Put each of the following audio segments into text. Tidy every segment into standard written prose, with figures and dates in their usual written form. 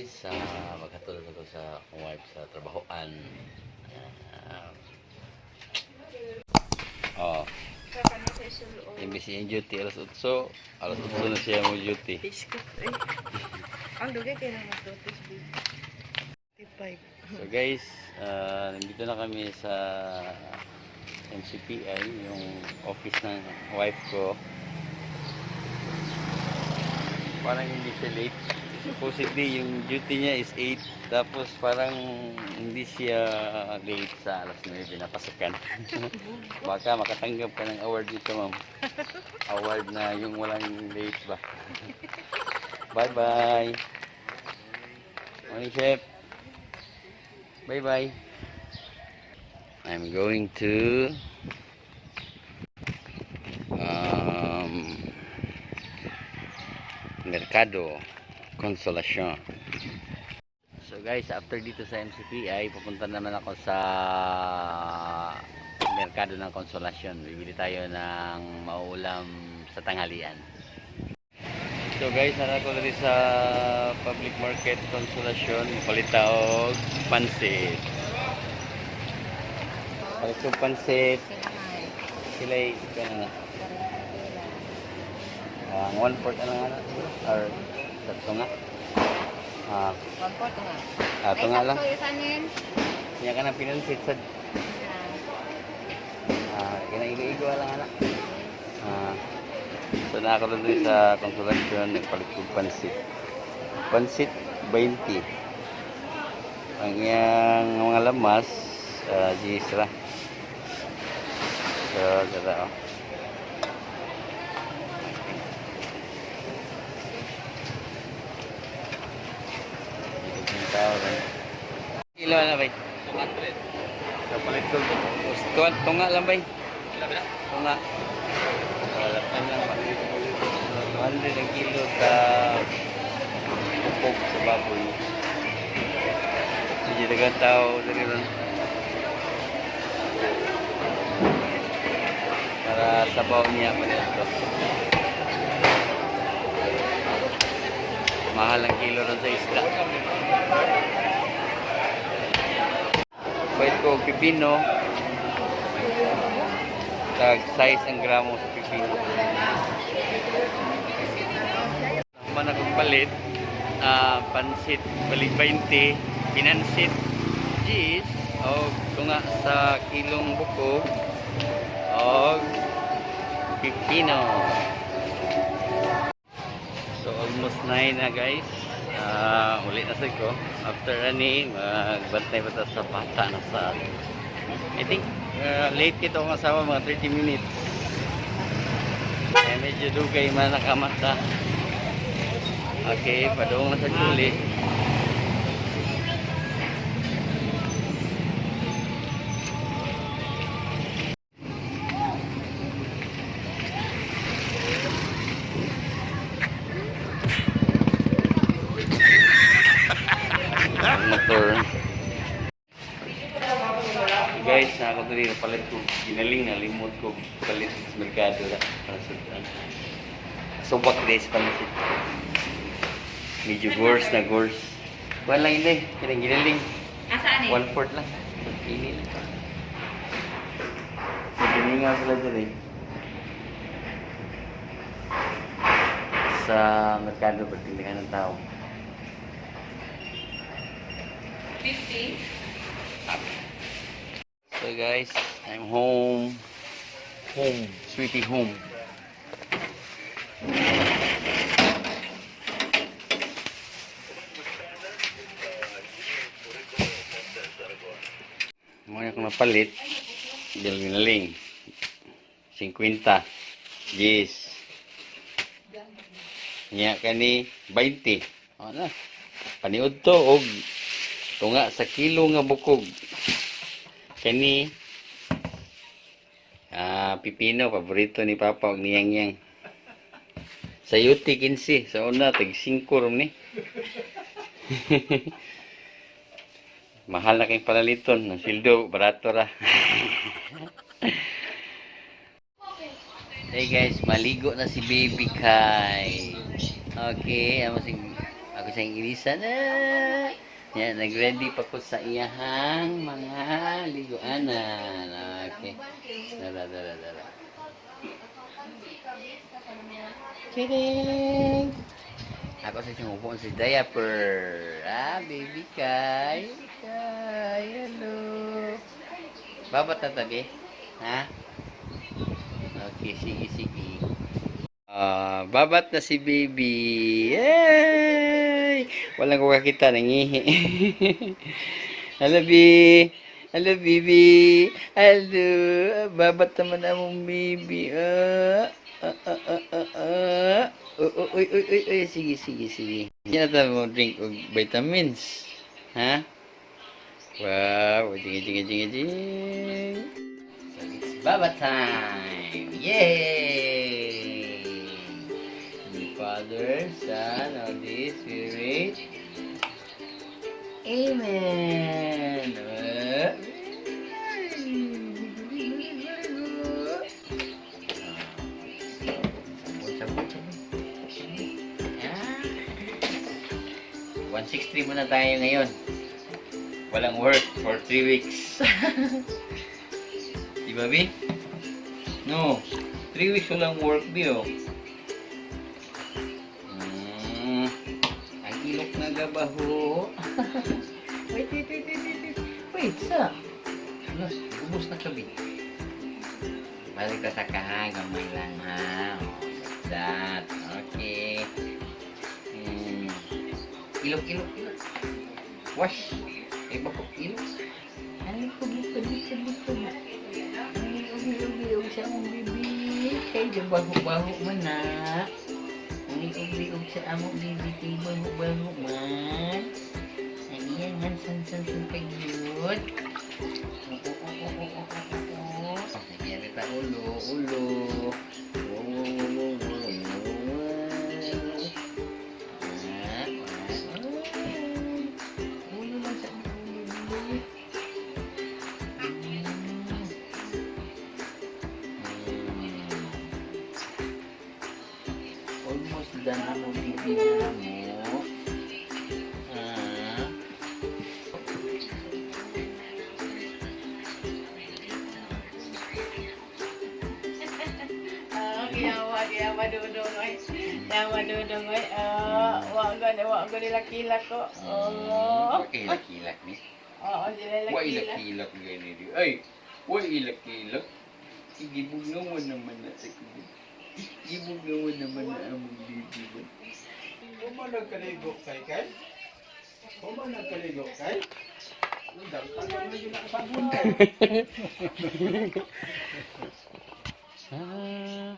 Guys, maghatod ako sa akong wife sa trabahoan. Oh, imbis iyang duty alas 8, alas 8 na siya mo duty. Biskot eh. Ang dugay kay na magdotis babe. 55. So guys, nandito na kami sa MCPI, yung office ng wife ko. Parang hindi siya late. Supposedly, yung duty niya is 8. Tapos parang hindi siya late sa alas 9 napasukan. Baka makatanggap ka ng award dito, ma'am. Award na yung walang late ba. Bye-bye. Morning, Chef. Bye-bye. I'm going to Mercado Consolacion. So guys, after dito sa MCPI, pupunta naman ako sa Mercado ng Consolacion. Bibili tayo ng maulam sa tanghalian. So guys, nara ko diri sa public market Consolacion, palit ta og pansit. Palit og pansit. Sila kana na. Ang one fourth ano nga na? Or tatlo nga? Ah, One fourth nga. ato nga lang. Ay, sakto isanin. Niya ka ng pinansit sa kinaigo-igo lang anak. Ah, so nakaroon din sa Consolacion, nagpalit kong pansit. Pansit 20. Ang iyang mga lamas, gisra. So, ganda oh. Yung tao rin. Kilo na ba? 200. So, palit ko. Tunga lang ba? Tunga. Wala pa lang ba? 200 ang kilo sa upog sa baboy. Medyo dagang tao diri ron. Para sabaw niya pa dito. Mahal ang kilo ron sa isda. Pwede ko pipino. Tag size ang gramo sa pipino. Man akong palit, pansit balik 20, pinansit cheese og tunga sa kilong buko og pipino. So almost 9 na, guys. Uli na sa ko. After ani, magbantay pa ta sa bata na sa I think late ito ang asawa, mga 30 minutes. Eh, medyo dugay man nakamata. Okay, padung na sa Juli. Ang motor. Guys, na ako diri palit ko ginaling, nalimot ko palit sa merkado ra para sa subak days pansit. Medyo gores na gores. Kuan lang ini, kanang ginaling. Asaan eh? One fourth lang. Ini lang. Gininga sila diri. Sa merkado pagtindihan ng tao. 50. So guys, I'm home. Home. Sweetie home. Mga akong napalit. Ginaling. 50. Yes. Niya kani 20. O na. Paniud to og tunga sa kilo nga bukog. Kani pipino paborito ni Papa og niyang yang. Sa UT 15, sa una tag 5 rom ni. Mahal na kay palaliton, ang sildo barato ra. Hey guys, maligo na si Baby Kai. Okay, amo si ako. siyang ilisan. Ah! Yan, nag-ready pa ko sa iyahang mga liguanan. Okay. Dara, dara, dara. Kidding! Ako sa siyang upuan si diaper. Ah, baby Kai. Kai, hello. Babat na tabi? Ha? Okay, sige, sige. Ah, babat na si baby. Yay! Walang ko kakita, nangihi. Hello, B. Hello, baby. Hello. Babat naman among baby. Ah, ah, ah, ah, ah, ah. Uy, uy, uy, uy, uy. Sige, sige, sige. Hindi na tayo mo drink og vitamins. Ha? Wow. Jing, jing, jing, jing. So, it's Baba time! Yay! The Father, Son, Holy Spirit. Amen! Sabon, sabon, sabon. Ah. 163 muna tayo ngayon. Walang work for 3 weeks. Di ba, Bi? No. 3 weeks walang work, Bi, oh. Ang ilok na gabaho. Wait, wait, wait, wait, wait, wait. Wait, sa. Ano, ubos na kabi. Balik ka sa kaha, gamay lang, ha. Oh, like that. Okay. Ilok, ilok, ilok. Wash. Ay, bako, ilok. Ay, kubi, kubi, kubi, kubi. Ay, ubi, ubi, ubi sa among bibi. Kay baho-baho man na. Ay, ubi, ubi sa among bibi. Kay baho-baho man. Ay, iyan, han, san, san, san, pagyud. Oo, oo, oo, oo, oo, oo. Sige, ta ulo, ulo. Wow, wow, wow, wow, wow, wow. Ah, ah, ay. Ulo lang sa among bibi. Almost done na mo, baby mo. Ah. Ah, giyawa, giyawa dudong oy. Giyawa dudong oy. Ah, wa ko nila kilak ko. Oh. Okay, ilak-ilak ni. Oo, sila Wa kilak. ilak-ilak gani di. Ay, wa ilak-ilak. Gibugnawan naman na sa kubig. Gibugnawan naman na among baby ba. Uma nagkaligo kay kay? Uma nagkaligo kay? Undang ka na yun ang sabon. Ah.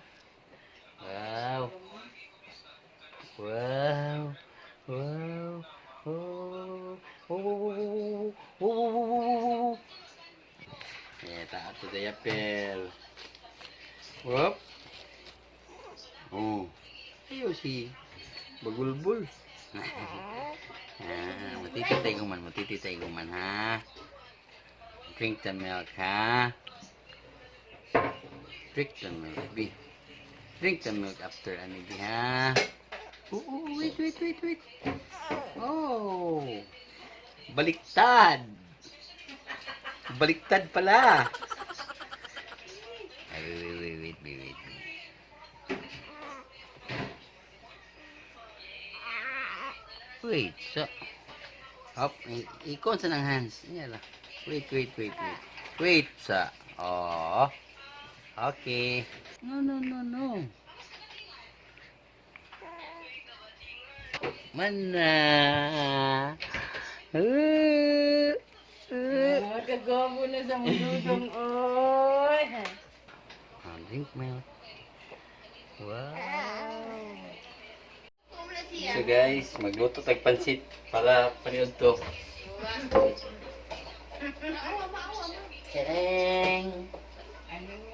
Wow. Wow. Wow. Oh. Oh, oh, oh, oh, oh, oh, oh, oh, oh, oh. Yeah, taas sa diaper. Whoop. Oh. Ayo si Bagulbul. Ah, matititay guman, matititay guman ha. Drink the milk ha. Drink the milk, B. Drink the milk after ano, B, ha? Oh, oh, wait, wait, wait, wait. Oh. Baliktad. Baliktad pala. Ay, wait, wait, wait, wait, wait, wait. Wait, so. Hop, ikon sa ng hands. Yan lang. Wait, wait, wait, wait. Wait sa. Oh. Okay. No, no, no, no. Mana? Ah, kagwapo na sa mong dudong oy. Ah, drink milk. Wow. So guys, magluto tag pansit para paniud to. Tadang! Ano nga?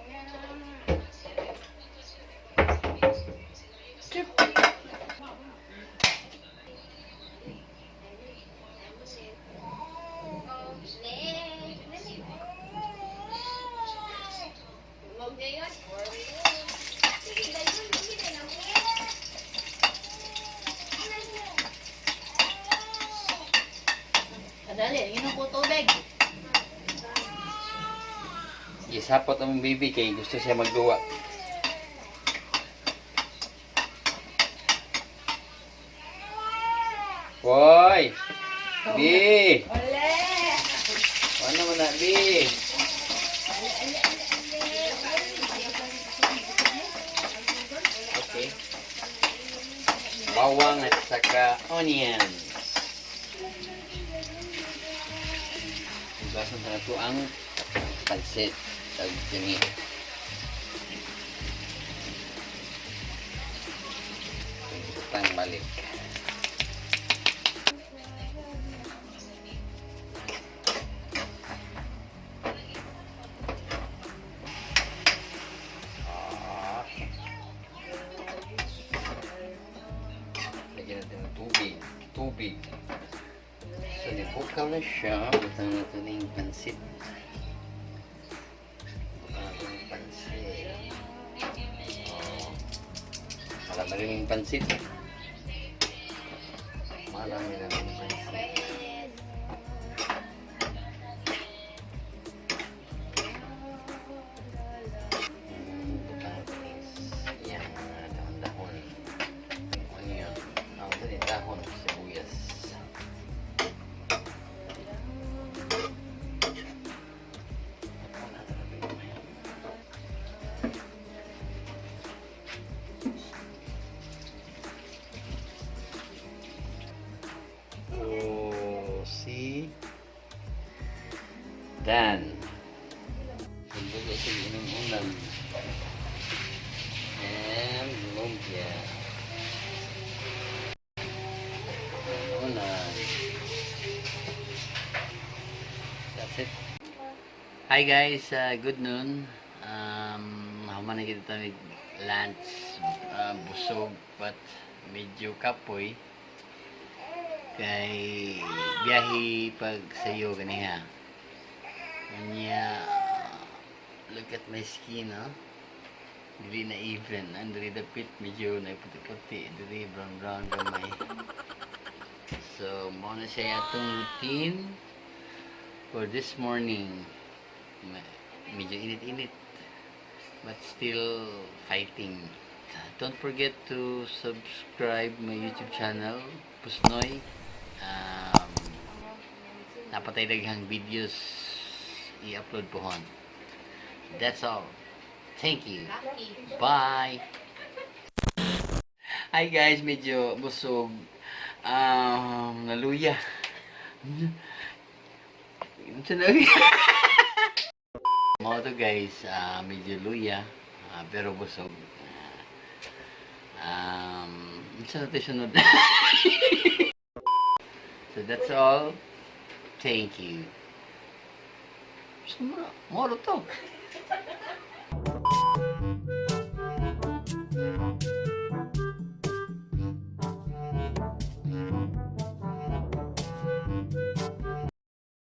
Gisapot ang baby kay gusto siya magduwa. Hoy! B! Ole! Ano man na, B? Okay. Bawang at saka onions. Hugasan na ito ang pansit. Tawag dyan eh. Butang balik. Okay. Lagyan natin ng tubig. Tubig. So, nibukaw na siya. Butang natin yung pansit. Butang natin yung pansit. Oh. Marami rin yung pansit. Marami na rin yung pansit. Butang natin yung yan, dahon-dahon. Onion. Ang ito din, dahon, sibuyas. Oh, si Dan. Kumbaga sa inom-unan. And lumpia. Unan. That's it. Hi guys, good noon. Human na kita mig lunch, busog but medyo kapoy kay biyahe pag sayo ganiha. Unya, look at my skin, huh? Dili na even. Ang dili dapit medyo na puti-puti, dili brown brown gamay. So, mao na siya atong routine for this morning. Medyo init-init but still fighting. Don't forget to subscribe my YouTube channel, Pusnoy. Napatay daghang videos i-upload pohon. That's all. Thank you. Bye. Hi guys, medyo busog. Naluya. Mao to guys, medyo luya, pero busog. Unsa na tayo sunod? So that's all. Thank you. Sumura, moro to.